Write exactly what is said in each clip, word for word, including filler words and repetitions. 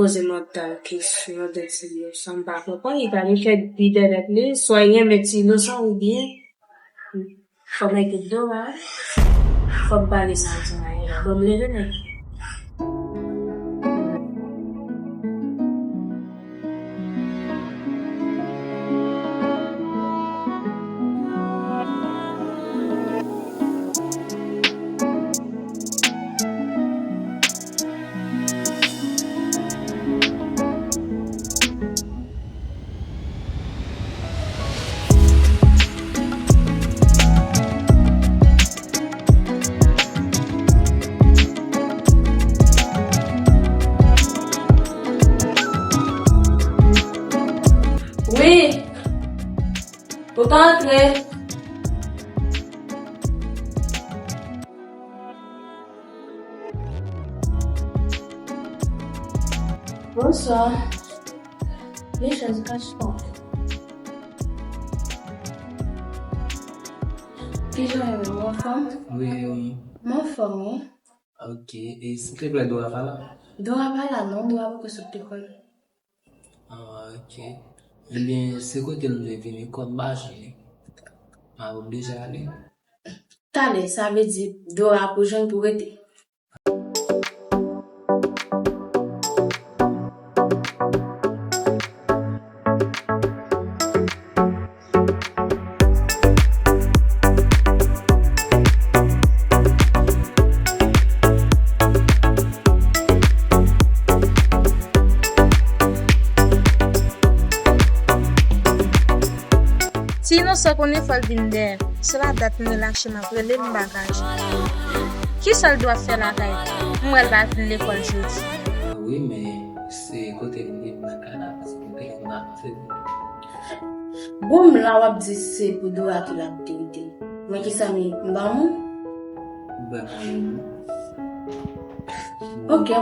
Poze m yon tas kesyon de ti inosan, m pa konprann, li pa gen kèk bi dèyè tèt li, swa li renmen ti inosan oubyen fò m mete Dora, fò m pale sa l di m la, ban m leve nèg. Wi. Ou ka antre. Bonswa. Vin chèz ou ka chita. Kijan w ye, ou anfòm? Wi, wi. M anfòm, wi. Ok, e silteplè, Dora pa la? Dora pa la, non, Dora poko sot lekòl. Ah, ok. Ebyen, se kote m dwe vini, kòm m pa jwenn li. M a oblije ale. Talè, sa vle di Dora pou jwenn pou rete. Ti inosan konnen fò l vin dèyè m. Se pa dat m relache m ap rele m bagay. Kisa l dwe ap fè lakay? M wè l pa vin lekòl jodi. Wi, men se kote m ye nan kay la, paske m te gen m ap fè. Bon, m la w ap di se pou Dora ki l ap te rete. Men kisa m ye? M pa moun? M pa moun. Ok,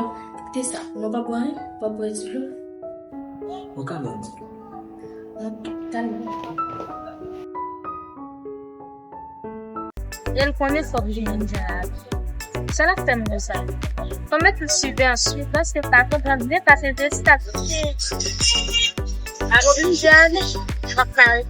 te sa. Nou pa bwè anyen? Pa bwè ti dlo? Ou ka bwè ti dlo. Ok, talè. E l konnen fòk vin jwenn avè l. Sa l ap fè m konsa? Fò m mete l siveyans wi, paske m pa konprann byen sa se Jessica ki. Alo, m jwenn, m ap kare.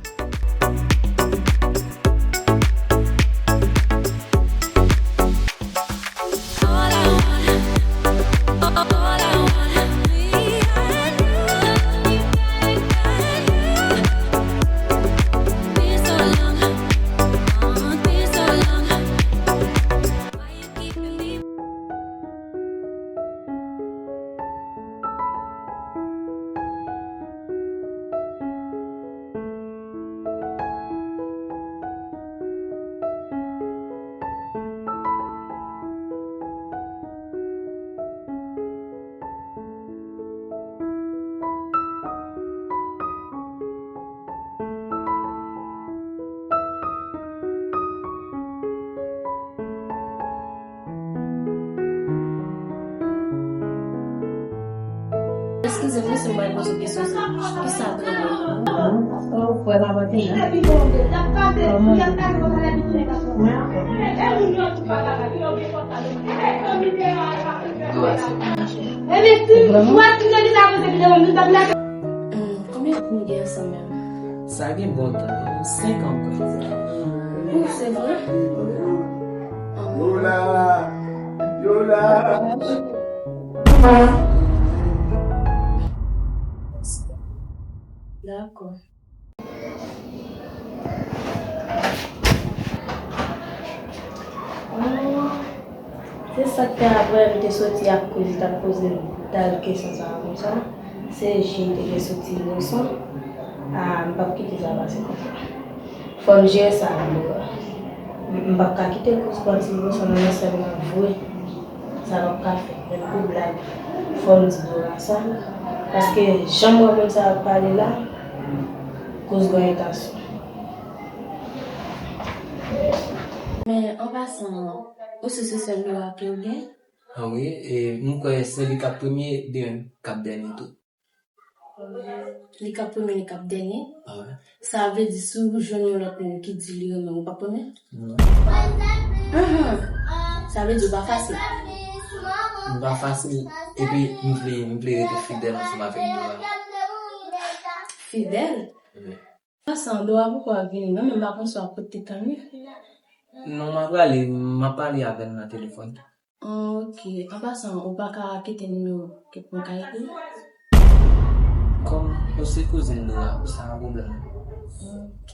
Eskize m, si m pral poze w kesyon sa. Kisa w te ye? Ou frè pa pote la. Kòman? Dwa se pou manje. Vrèman? Hmm, konbyen tan nou gen ansanm menm? Sa gen bon tan, senk an prèske. Oh, se vre? Yola! Yola! Dakò. Se sa k fè apre m te soti ak koze, t ap poze m tal kesyon sa a konsa. Se Jim te gen soti inosan. A, m p ap kite sa pase konsa. Fò n jere sa, Dora. M, m p ap ka kite l koz pran ti inosan nan men sèlman vre. Sa p ap ka fèt, menm pou blag. Fò n di Dora sa. Paske jan m wè moun sa ap pale la, koz gen entasyon. Men, an pasan, ou si se sèl Dora ke w gen? A wi, e m kwè se li k ap premye, byen k ap dènye tou. Li k ap premye, li k ap dènye? A wi. Sa vle di si w jwenn yon lòt moun ki di li renmen w, ou p ap renmen? Non. Ahan. Sa vle di ou pa fasil? M pa fasil. Epi, m vle, m vle rete fidèl ansanm avèk Dora. Fidèl? Wi. An pasan, Dora poko ap vini non, men m pa konn si w ap pote tann li. Non, m a prale, m ap pale avè l nan telefòn. Ah, ok. An pasan, ou pa ka kite nimewo w pou mwen ka ekri? Kòm ou se kouzin Dora, sa pa pwoblèm. Ok.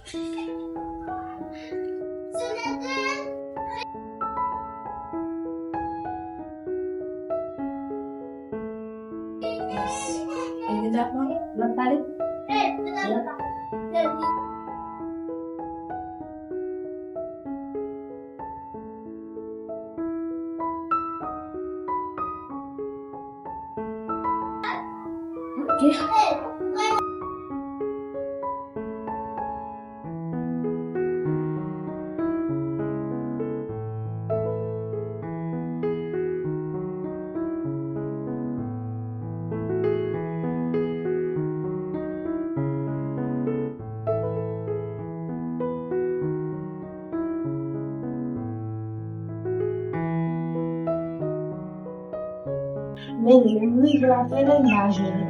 Evidaman, n ap pale. Ok. Men li rive la, fè lè m pa jwenn li.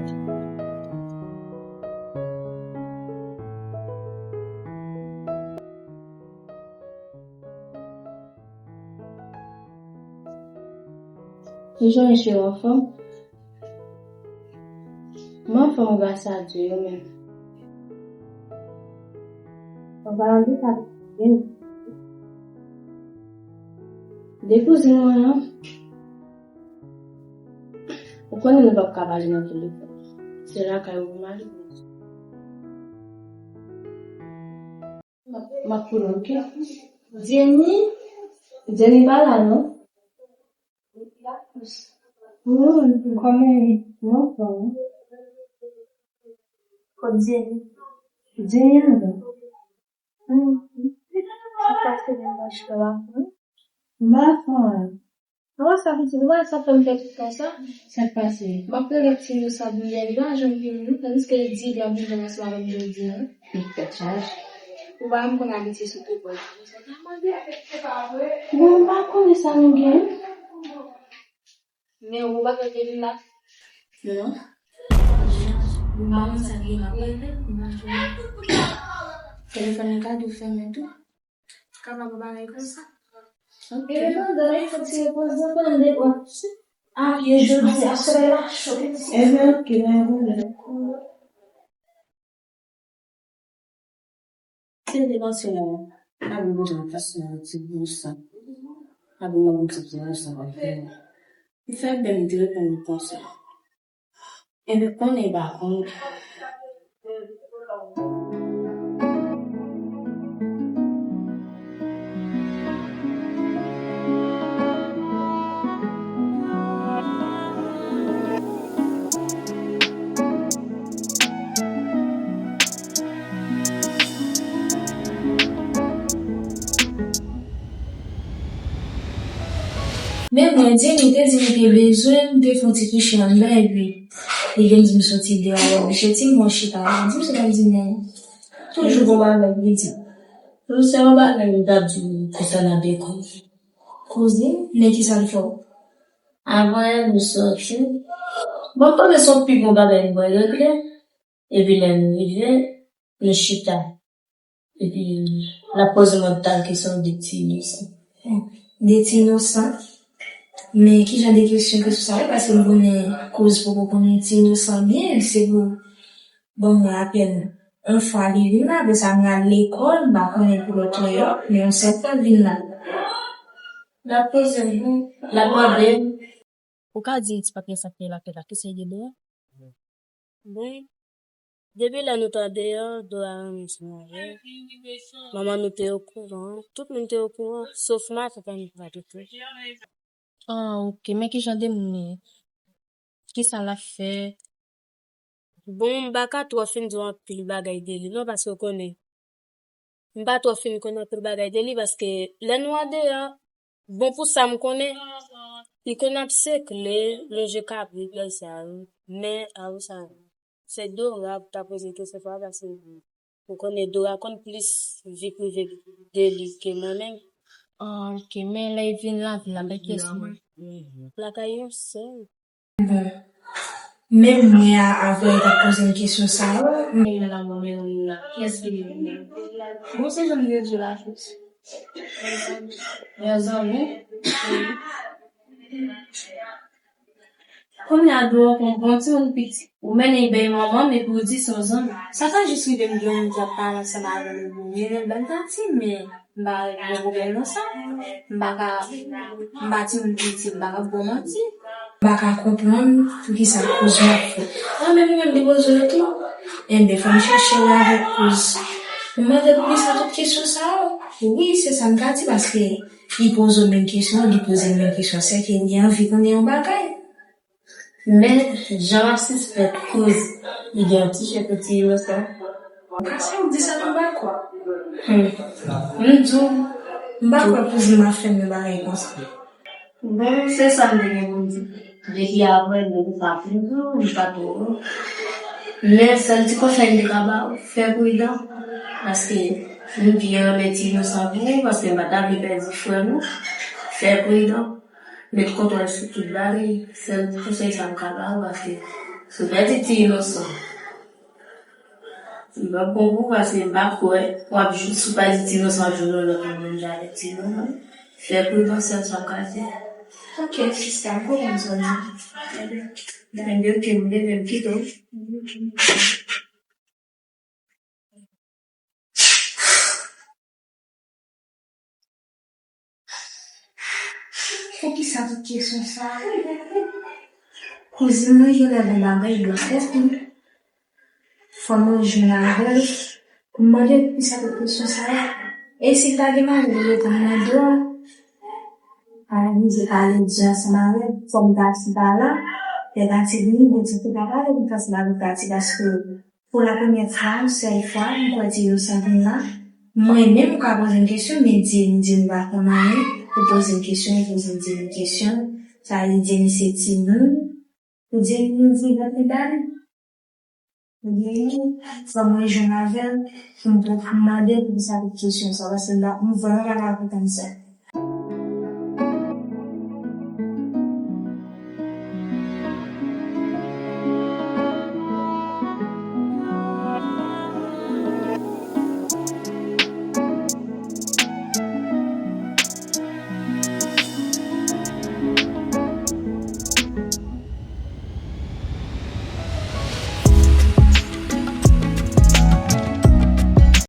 Kijan mesye yo anfòm? Mwen anfòm gras a Dye, e ou menm? An paran de sa, de kouzin mwen an. Ou konnen nou p ap ka pale nan telefòn. Se lakay ou pou m ale. M ap konnen, ok? Jenny? Jenny pa la, non? Hmm, kòman ou ye? Mwen anfòm. Kot Jenny? Jenny an la. Hmm. Sa k pase menm nan chita la? Hmm? M pa fè anyen. Awa sa pitit, ou wè sa fè m fè tout tan sa? Sa k pase? M ap rele ti Inosan pou yè, li pa janm vini non, tandiske li di li ap vini ansanm avèk jodi a. Li tèt chaje. Ou pa janm konn abitye sou tout bò. Bon, m pa konnen sa nou gen. Men ou pa kwè ke vin la? Non. M pa konn sa ki gen, m ap rele, m pa jwenn. Telefòn nan ka dwe fèmen tou. Kapab yon bagay konsa. Ok. E pandan, il fò ti repoze, pandan de, a, ye jodi a, solèy la cho. Ebyen, ok, pa gen pwoblèm. Se depanse la, pa gen pwoblèm, paske yon ti bousa. Pa gen yon ti bousa, pa gen. Li fè bèl, m te reponn li konsa. Epi konnen pa konnen. Men mwen di, li te di li te bezwen m, te fè yon ti kouche anndan, epi li vin di m soti deyò, li oblije di m, mwen chita la, di m se pa di men toujou gon bagay li di. Toujou se yon bagay li t ap di m konsènan Beko. Kouzin, men kisa l fè w? Avan yè nou soti, bon, m panse se yon pi bon bagay nou pral regle, epi lè nou rive, nou chita. Epi, l ap poze mwen tout kesyon de ti inosan. De ti inosan? Men ki jan de kesyon ke sou sa wi, paske m konnen kouz poko konnen ti inosan byen, se pou, bon, mwen apèn yon fwa li vin la, apre sa m al lekòl, m pa konnen pou lòt lè yo, men yon sèl fwa l vin la. L ap poze m, l ap mande m. Ou ka di m ti papye sa k te lakay la, kisa l ye deyò? Bon, depi lè nou t andeyò, Dora renmen ansanm avè l. Manman nou te okouran, tout moun te okouran, sof matant an ki pa t okouran. Ah, ok, men ki jan de moun li ye? Kisa l ap fè? Bon, m pa ka twò fin di w anpil bagay de li, non, paske w konnen. M pa twò fin konn anpil bagay de li, paske lè nou andeyò, bon, pou sa m konnen, li konn ap sekle, lonje kabrit, bagay sa yo. Men, a ou sa, se Dora pou ta poze kesyon sa, paske ou konnen Dora konn plis vi prive de li ke mwen menm. Ah, ok, men lè l vin lavil la, men kiyès li ye? Lakay yon sè. Bon, menm mwen a, avan yo t ap poze m kesyon sa yo, men nan lanmou, men nan kiyès ki vin nan? Bon, se jan m te di w la, yon zanmi. Kounye a, dwe konprann si yon pitit, ou mennen bèy manman m epi w di se yon zanmi. Sa ka jis rive m gen yon moun k ap pale ansanm avè m, epi m mennen l ban tati, men m pa gen pwoblèm nan sa. M pa ka, m pa timoun piti, m pa ka ba w manti. M pa ka konprann poukisa kouz m ap fè. An, men li menm li poze yo tou. Enben, fò m chèche wè avèk kouz. M mande poukisa tout kesyon sa yo. Wi, se sa m ka di, paske li poze w menm kesyon, li poze m menm kesyon, sèke li anvi konnen yon bagay. Men, jan m ap sispèk kouz, li gen yon ti chèf pou ti inosan. Kase w di sa nan bakwa. Hmm. M di w, m pa kwè kouz m ap fè m yon bagay konsa. Bon, se sa m te gen pou m di. Depi apre, nou pa fin di w, m pa twò. Men, sèl ti konsèy m te ka ba w, fè pridan. Paske, m byen renmen ti inosan pou ou, paske m pa ta vle pèdi frè nou. Fè pridan. Met kontwòl sou tout bagay. Sèl konsèy sa m ka ba w, paske si w pèdi ti inosan, li p ap bon pou ou, paske m pa kwè w ap jou, si w pèdi ti inosan, w ap jwenn yon lòt moun menm jan avèk ti inosan. Fè pridan, sèl sa m ka di. Ok, sista, m konprann sa w di. Ebyen, ok, m leve, m kite w. Poukisa tout kesyon sa yo? Kouzin mwen jwenn avè bagay blan tèt li. Fò mwen jwenn avè l pou m mande l poukisa tout kesyon sa yo. E si l ta gen mari, li rete nan dwa. Pale, m di pale di ansanm avè l. Fò m ta chita la. Lè pati vini, mwen di pou ta pale, m panse l ap pati paske pou la premyè fwa, yon sèl fwa, m kwè di yo santi m la. Mwen menm, ou ka poze m kesyon, men di m, di m pa konn anyen. Ou poze m kesyon, ou poze m di m kesyon. Sa vle di m se timoun. Ou di m di granpil bagay. Ou di m, fò mwen jwenn avè l, pou m pou m mande l poukisa tout kesyon sa, paske m pa, m vrèman pa ka konprann sa.